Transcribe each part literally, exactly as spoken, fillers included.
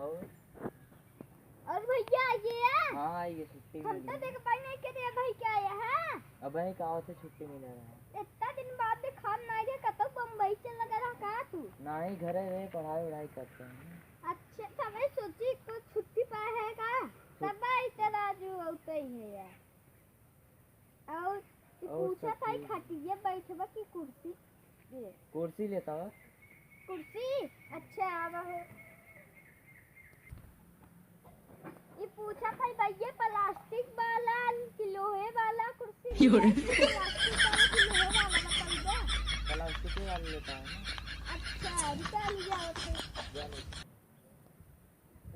और? और भैया, ये है? हाँ, ये छुट्टी हम मिल तो गई। देख पाई नहीं कि रे भाई क्या है, हाँ? अब है, कहाँ से छुट्टी मिले रहा है? इतना दिन बाद देखात नाई रे, कतौ बम्बई चल लगा रहा का तू? नहीं, घरे रहे, पढ़ाई वढ़ाई करते हैं। अच्छा, तो मैं सोची को छुट्टी पाए है का? छुट- तब भाई तेरा जो होता ही है यार। और ई और पूछा सब था, ठीक। खटिया बैठबा की कुर्सी? ये। कुर्सी लेता बा। कुर्सी? अच्छा, अब हो। ई पूछा था, भैया, प्लास्टिक वाला कि लोहे वाला कुर्सी? क्यों रे? प्लास्टिक वाला कि लोहे वाला, बताइए। प्लास्टिक वाला लेता है ना। अच्छा, निकाल लिया उसे। जा ले।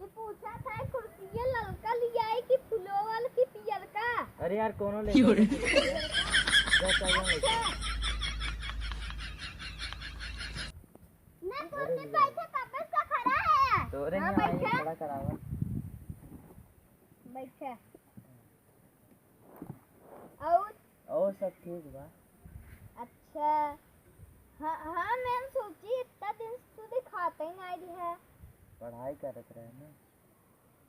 ये पूछा था, कुर्सिया ललका लियाई कि फुलोवल कि पियलका? अरे यार, कोनो ले क्यों रे? जा, जा, जा, जा। अच्छा। ना, अरे कुर्सी यार। बैठे, कब से खड़ा है? तोरे हाँ, यहाँ आई, बैठा। खड़ा करावा। बैठा। और? और सब ठीक बा। अच्छा। हाँ, हाँ, मैं सोची इतना दिन से तू दिखाते ही नहीं रहे। पढ़ाई करत रहे ना।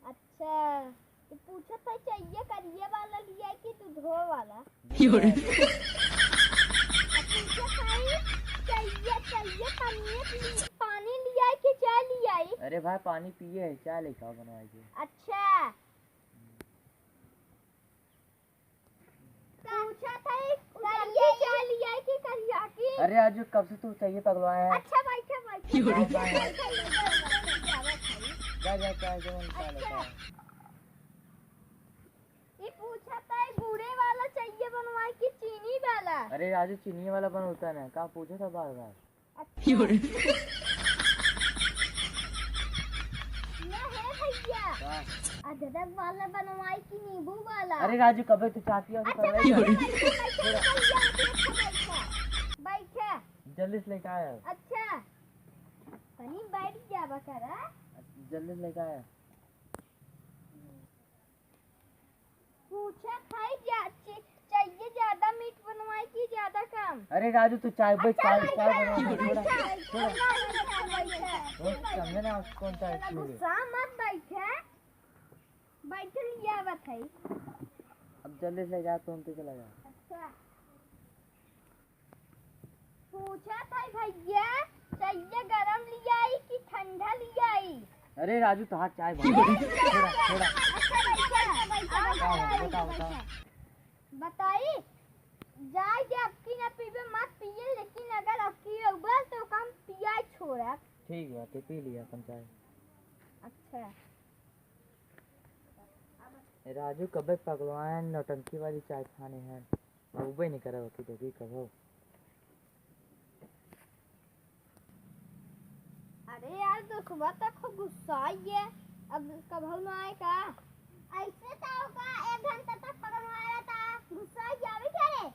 अच्छा, तो पूछत है चाहिए करिया वाला लिया कि दूधो वाला? दूधो वाला। अब पूछत है चाहिए, चाहिए पानी, पानी लिया कि चाय लिया? अरे भाई, पानी पिए है, चाय लेके आओ बनवाई के। अच्छा। पूछा था, करिया चाय लिया कि करिया की? अरे राजू, कब से तू चाहिए पगलवाया है? अच्छा, बैठा, बैठा, क्यों रे? बैठा, बैठा, बैठा, बैठा, बैठा। जा, जा, चाय के मन चाय लेके आ। अच्छा। ये पूछा था, गुड़े वाला चाहिए बनवाए कि चीनी वाला? अरे राजू, चीनी वाला बनवाता ना, का पूछा था बार बार? अच्छा। क्यों रे? ना है भैया। का? अदरक वाला बनवाई कि नींबू वाला? अरे राजू, कबे तू चाहती हो, अच्छा, कबे बैठा, चाहती हो? बैठा, बैठा, बैठा, बैठा, बैठा। जल्दी से लेके आया। अच्छा, तनी बैठ जावा करा। जल्दी से लेके आया। पूछत है जा-, चे-, चाहिए ज्यादा मीठ बनवाए कि ज्यादा कम? अरे राजू, तू चाय बे, अच्छा, चाय, चाय बैठा, बनवा, बैठा, थोड़ा, बैठा, थोड़ा। बैठा, बैठा, बैठा। वो समझे ना, कौन चाय चला, पीवे? गुस्सा मत बैठे, बैठल लिया बात है। अब जल्दी से जा, तुम तो चला जा। अच्छा। पूछत है भैया, चाहिए गरम लियाई कि ठंडा लियाई? अरे राजू, तोहार चाय बन गई। थोड़ा, थोड़ा। अच्छा, बैठा, बैठा, बैठा, बताओ, बैठा, बताओ, बैठा। बताओ। बताई, जाए दे, अबकी ना पीबे, मत पिए, लेकिन अगर अबकी रउबा तो हम पियाई छोड़ब। ठीक बाटे, पी लिया अपन चाय। अच्छा। ए राजू, कबे पगलवान नौटंकी वाली चाय खाने हैं? अउबे नहीं करब कि देखी कबो। अरे यार, दोस्तवा तो खूब गुस्सा आई है, अब कबहू ना आए का? ऐसे तो का एक घंटा तक पगलवाया था, गुस्सा आई जावे क्या रे?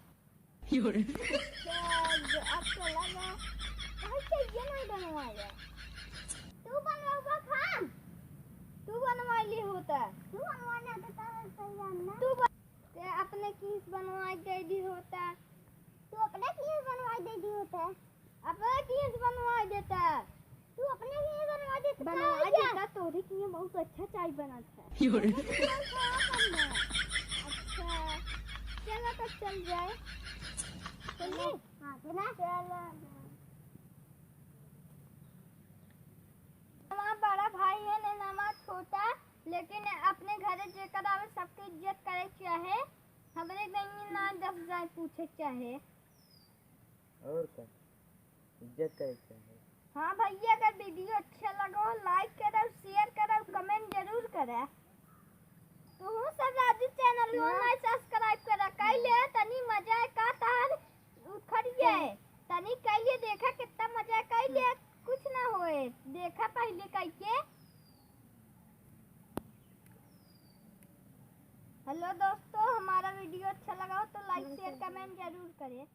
क्यों रे? चल, अब चला गया। भाई, चाहिए नहीं बनवाया। तू बनवाऊंगा खाम? तू बनवा ली होता। तू बनवाना तो कर, सही जानना। तू बन-, ते अपने किस बनवाई दे दी होता। तू अपने किस बनवाई दे दी होता। अपने किस बनवाई देता। तू अपने किस बनवाई देता। बनवाई देता, तोरे किहाँ बहुत अच्छा चाय बनत है। क्यों रे? अच्छा, चलो तो चल जाए। चलिए। हाँ, चला। चलो। हमार बड़ा भाई है ने हमार छोटा, लेकिन अपने घरे जेकर आवे सबके इज्जत करे चाहे, हमरे गइये ना दस हजार पूछे चाहे। और का? इज्जत करे चाहे। हाँ भैया, अगर video अच्छा लगो, like करो, share करो, comment जरूर करो। तू सब राजू channel को हाँ। ना subscribe करा, कइले तनी मजा का तार उखड़ गए। तनी कइले देखा कितना मजा कइले, कुछ ना होए। देखा पहले कइके। Hello दोस्तों, हमारा video अच्छा लगा हो तो like, share, comment जरूर करें।